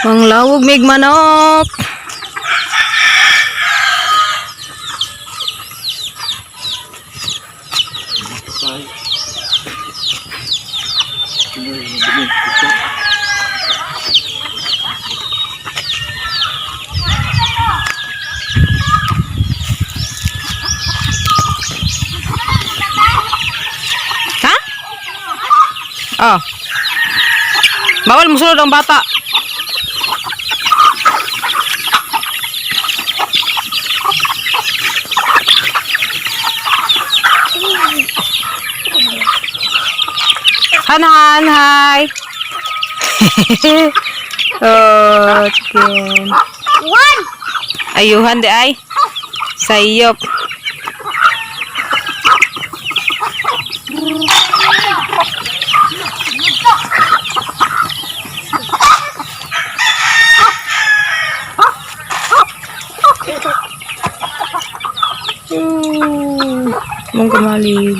Manglawog mig manok. Ha? Oh. Bawal musulod ang bata. Han han, hi. Oh, chicken. One! Ayuhan di ay. Sayop. Mong kamalig.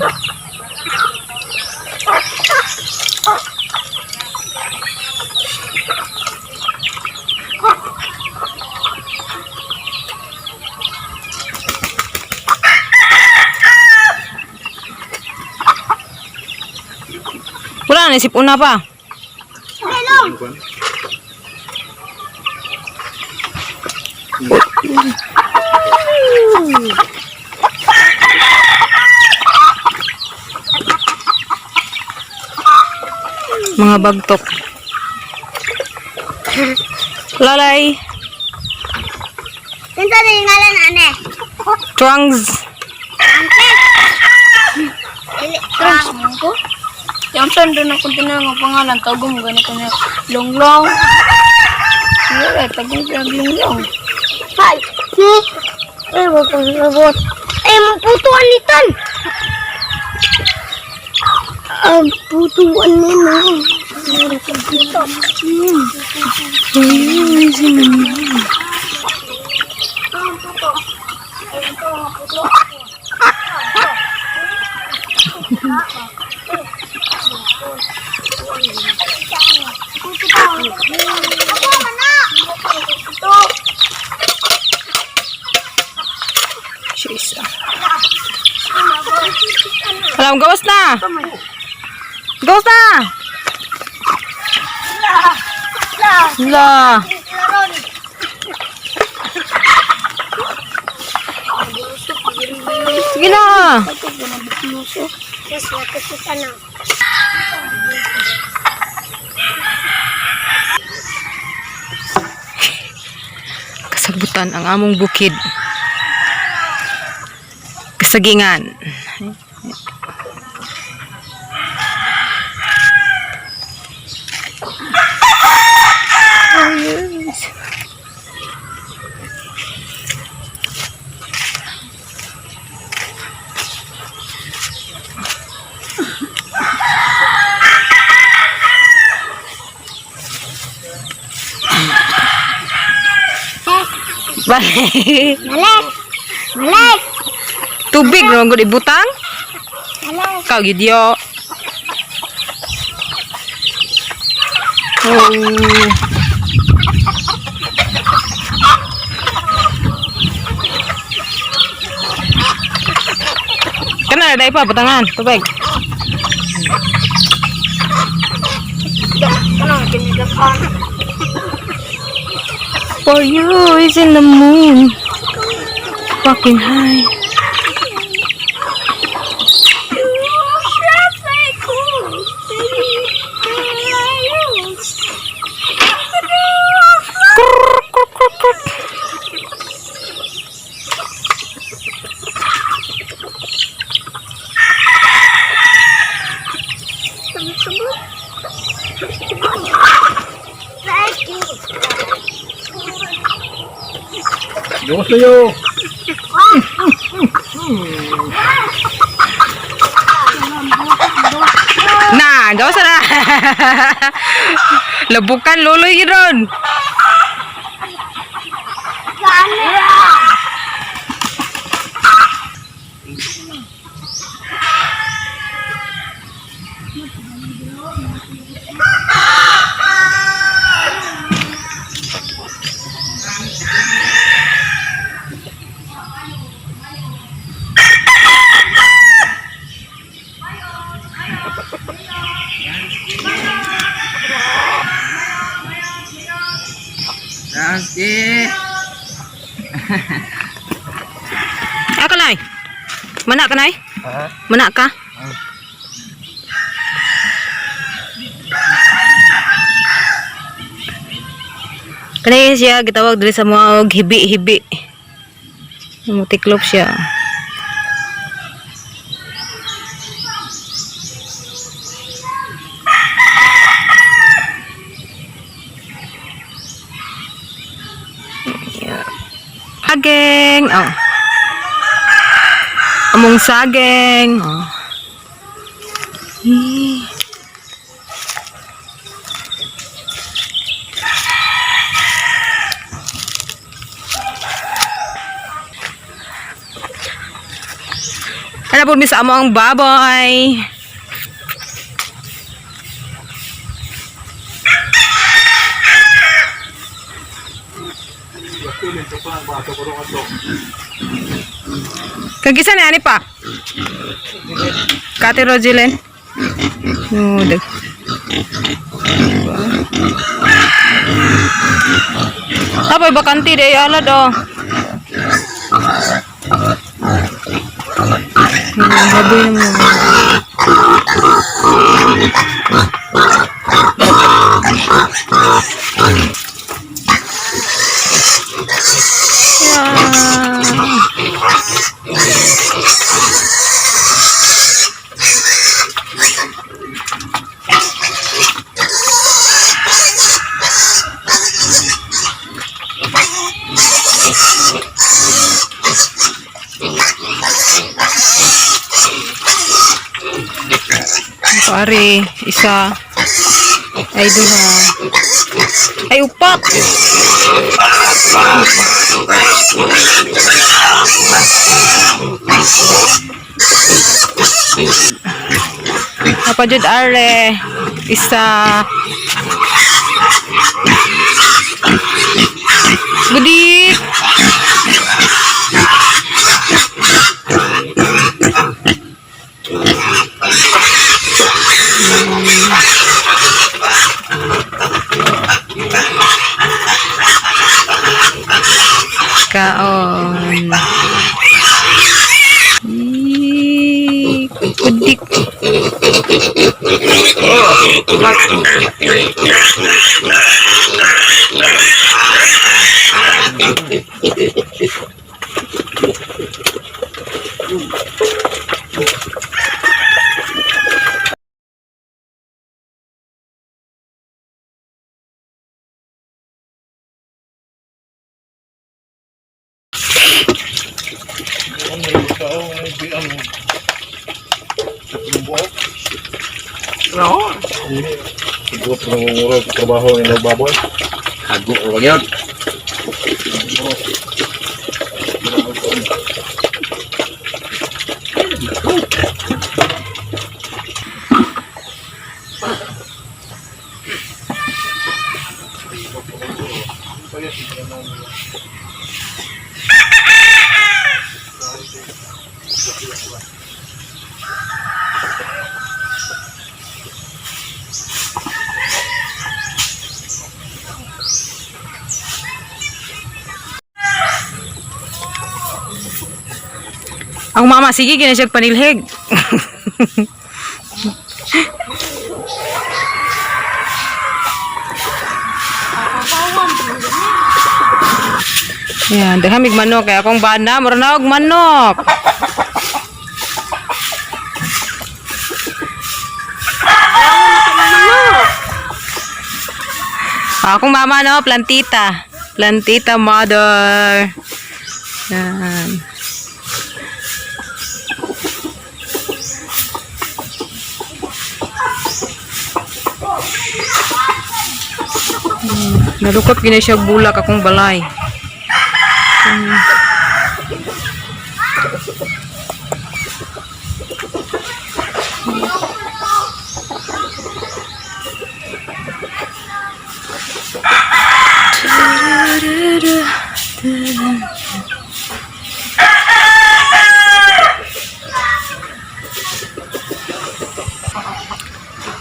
Wala na, isip una pa. Hello! Mga bagtok. Lalay. Kinsa na yung ngalan, ane? Trunks. Angke! Trunks Ko? Yang son doon ako tinanong ang pangalan, tagong ganito niya. Longlong. Wala, tagong pinag longlong. Hi! Ni! Ay, wag kang robot. Ay, maputuan ni Tan! Ang putuan ni mo. Ang puto. Ay, ito ang puto. Ako, mana! Ito. Jeez. Alam, gawas na. Gawas na. La. Sige na. Yes, nakikita na. Kasabutan ang among bukid. Kasagingan. Balik. Malik! Malik! Tubig naman gud ibutang. Malik! Kau gid yo. Oh. Kana dai pa butangan tubig. Ano, kinigapan. For you is in the moon. Fucking high. Gawas na yo. Na, gawas na. Labukan loloy gid ron. Okay. Ako nay. Mana ka nay? Ha? Mana ka? Kanay siya gitawag diri sa mga og hibi-hibi. Mutiklop siya. Yeah. Ageng. Oh. Among sageng. Oh. Eh. Ano po sa among baboy? Kagisa na ani pa. Kate Rogelyn. No, dag. Tapos bakante day alad oh. Baboy naman. Yeah. Pare, isa. Ay, duha. Ay, upat! Apa jud are? Isa. Gudik! Kaon. Eee, Kudik. Siguro nangunguro trabaho ng baboy. Hago o wag yun. Ang mama, sige, gina siya panilhig. Yan, dahamig manok. Kaya akong bana, mura na og manok. Akong mama, no? Plantita. Plantita mother. Yan. Nalukot gina siya bulak akong balay.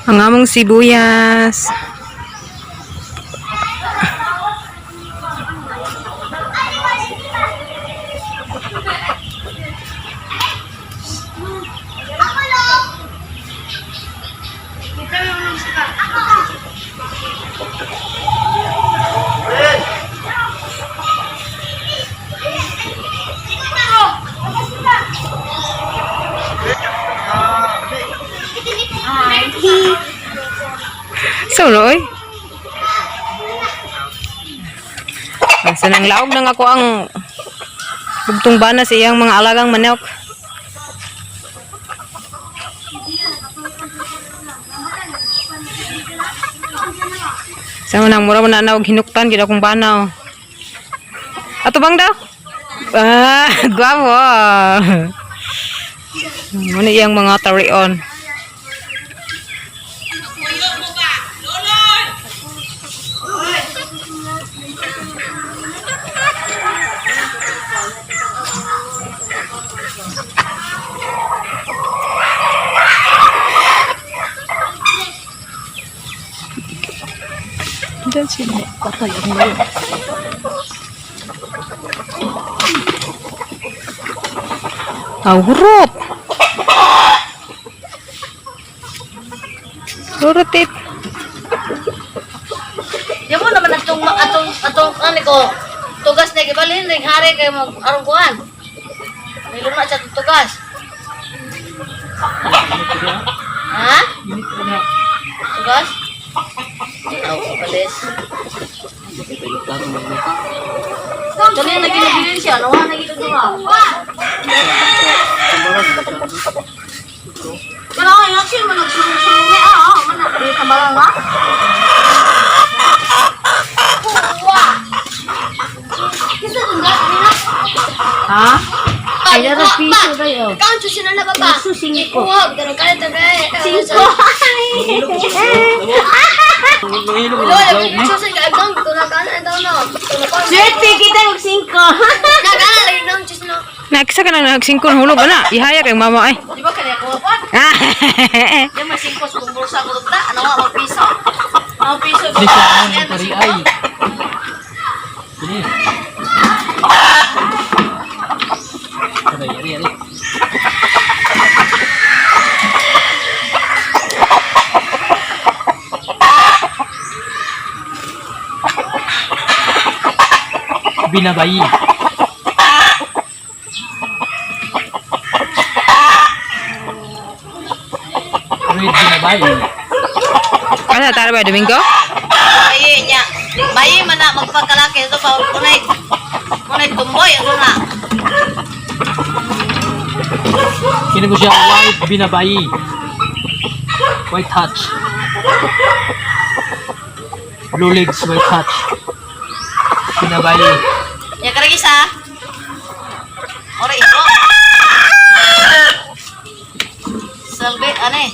Ang among sibuyas. So, no, oy. Sa nang laog nang ako ang bugtong bana sa iyang mga alagang manok. Sa nang mura man na og hinuktan gid akong bana. Oh. Ato bang daw? Ah, gwapo. Muna iyang mga tarion. Diyan sila. Patay ang layo. Aw, hurot! Hurutit. Di mo naman atong atong atong ano ko tugas na gibalhin ring hari kay mag arong kuan. May luma sa tugas. Ha? Tugas? Aw, balis. Dali na ginabilin siya, nawa na gito duha. Pero ay action man nagsulong-sulong ni ah, man na tambalan ba? Kisa dun ga nila. Ha? Ay, na piso kayo. Ikaw ang na na baba. Singko. Pero kaya tagay. Singko. Lola, susin ka agdong tunakanan daw no. Swerte kita og singko. Nagana lagi nang chus no. Nakisa ka na nagsingkon hulog ana. Ihaya kay mama ay. Di ba kaya ko pa? Di ba singko sa kong bulsa ko ta? Ano nga ang piso? Ang piso. Di siya ano ng pari ay. Dili. Aray, aray, aray. Binabayi. Red binabayi. Ano tara ba Domingo? Bayi niya. Bayi man na magpakalaki ito pa kunay. Kunay tumboy ano na. Kini ko siya white binabayi. White hatch. Blue legs, white hatch. Binabayi. Ya karagi sa. Ora ito. Salbe ane.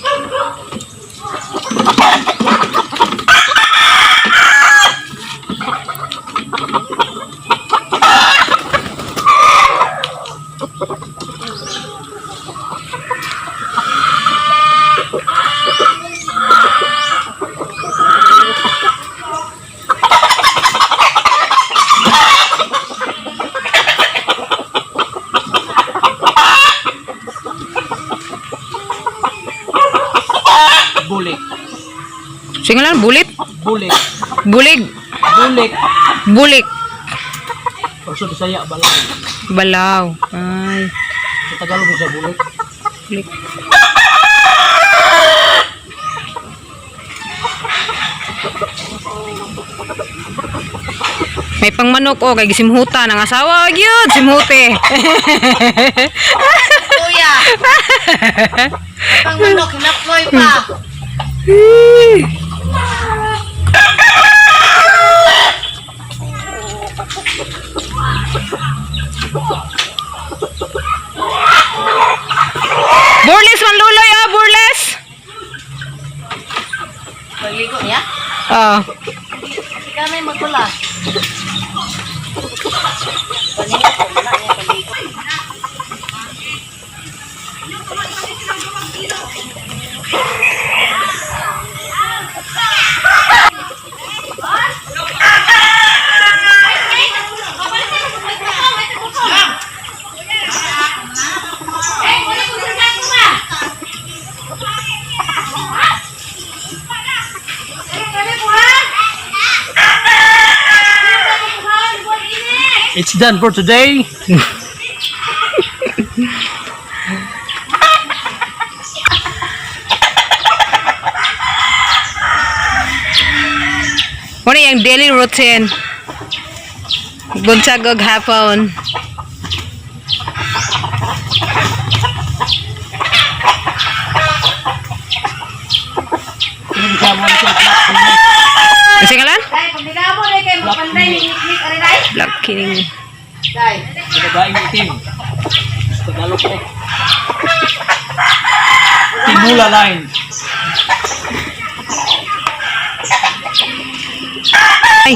Bulik. Singalan bulit, Bulik. bulig, Bulik. bulik, Or sa Bisaya, balaw. balaw. Ay, Sa Tagalog siya bulik. bulik. May pangmanok o kay gisimhutan ang asawa gyud simhute. Kuya. Pang manok hinaploy pa. Burles man luloy ah, burles. Pagligo niya. Ah, Ikaw na magkula. Paninga ko, wala niya pagligo. It's done for today. Muna yung daily routine. Bunsag og hapon. Kasi nga lang? Dai, pag dinamo na kay mapanday ni Niknik ari dai. Black King. Dai. Babaeng itim. Tagalog ko. Tinula line. Ay.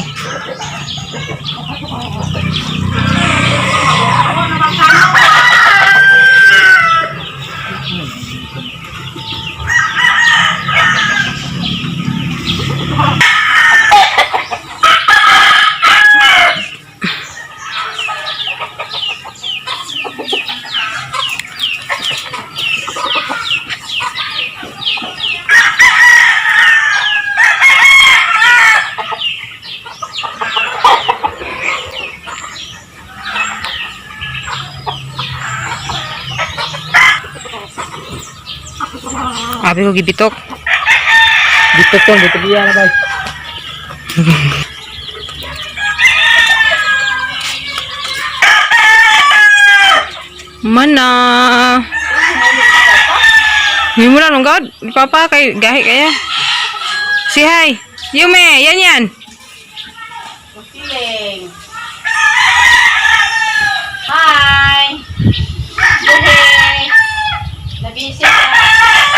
Abi ko gibitok. Dito to, dito biya na ba? Mana. Mimura nung God. Papa kay gahi kaya. Si hi. Yume, yan yan. Feeling. Hi. Buhi. Nabisi ka.